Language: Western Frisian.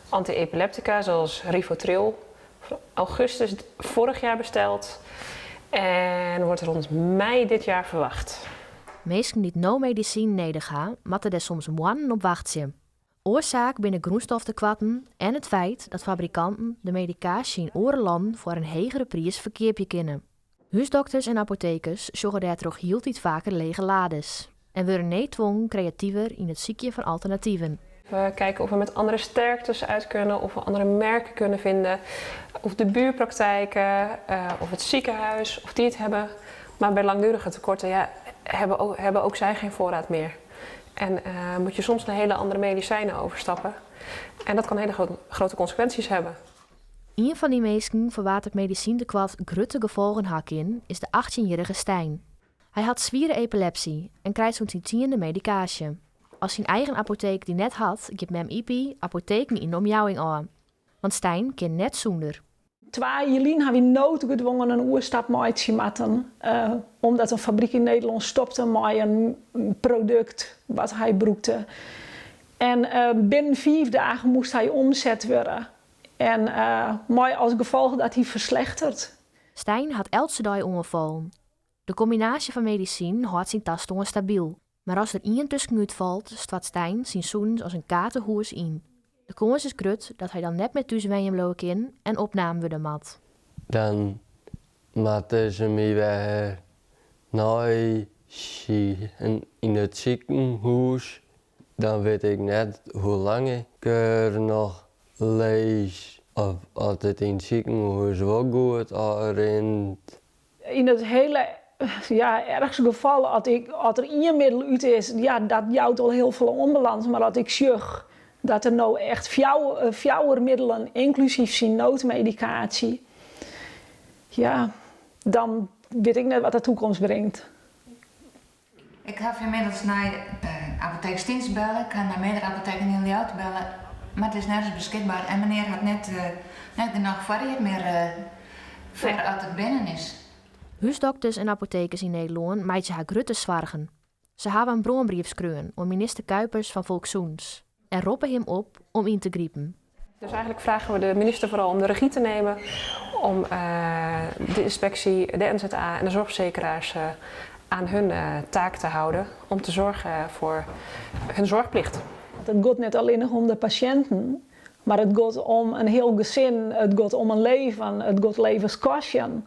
Anti-epileptica zoals Rivotril, augustus vorig jaar besteld en wordt rond mei dit jaar verwacht. Minsken dy't no medisinen nedich ha, moatte dêr soms moannen op wachtsje. Oarsaak binne grûnstoftekoarten en it feit dat fabrikanten de medikaasje yn oare lannen foar in hegere priis ferkeapje kinne. Húsdokters en apotekers sjogge dêrtroch hieltyd faker lege lades en wurde needtwongen kreativer yn it sykjen fan alternativen. We kijken of we met andere sterktes uit kunnen, of we andere merken kunnen vinden, of de buurpraktijken, of het ziekenhuis, of die het hebben. Maar bij langdurige tekorten, ja, hebben ook zij geen voorraad meer. En moet je soms naar hele andere medicijnen overstappen. En dat kan hele grote consequenties hebben. Ien fan dy minsken foar wa't it medisyntekoart grutte gefolgen ha kin, is de 18-jierrige Stijn. Hy hat swiere epilepsy en krijt sûnt syn tsiende medikaasje. As syn eigen apoteek dy net hat, giet mem Ipi apoteken yn de omjouwing ôf. Want Stijn kin net sûnder. 2 jier lyn ha wy noodgedwongen in oerstap meitsje moatten, omdat in fabryk yn Nederlân stopte mei in produkt wat hy brûkte. En binnen 5 dagen moast hy omset wurde. En mei as gefolch dat hy ferslechteret. Stijn hat eltse dei oanfallen. De kombinaasje fan medisinen hâldt syn tastân stabyl. Mar as der ien tuskenút falt, stoart Stijn syn sûnens as in kaartehûs yn. De kâns is grut dat hy dan net mear thús wenjen bliuwe kin en opnaam wurde moat. Dan moatte se my wer nei yn it sikehûs. Dan wit ik net hoe lang ik der noch lis. Of oft it yn it sikehûs wol goed ôfrint. Yn it hiele, ja, erchste gefal, as der ien middel út is, ja, dat jout al hiel folle ûnbalâns. Mar as ik sjoch dat der no echt fjouwer middelen, ynklusyf syn noodmedikaasje, ja, dan wit ik net wat de takomst bringt. Ik ha ynmiddels nei apoteek Stiens belle, ik ha nei meardere apoteken yn Ljouwert belle, mar it is nergens beskikber en menear hat net genôch foarried mear foar as it binnen is. Húsdokters en apotekers yn Nederlân meitsje har grutte soargen. Se hawwe in brânbrief skreaun oan minister Kuipers fan Folkssûnens en roppe him op om yn te gripen. Dus eigenlijk vragen we de minister vooral om de regie te nemen, om de inspectie, de NZA en de zorgverzekeraars aan hun taak te houden, om te zorgen voor hun zorgplicht. It giet net allinnich om de pasjinten, mar it giet om in hiel gesin, it giet om in leven, it giet levens kostjen.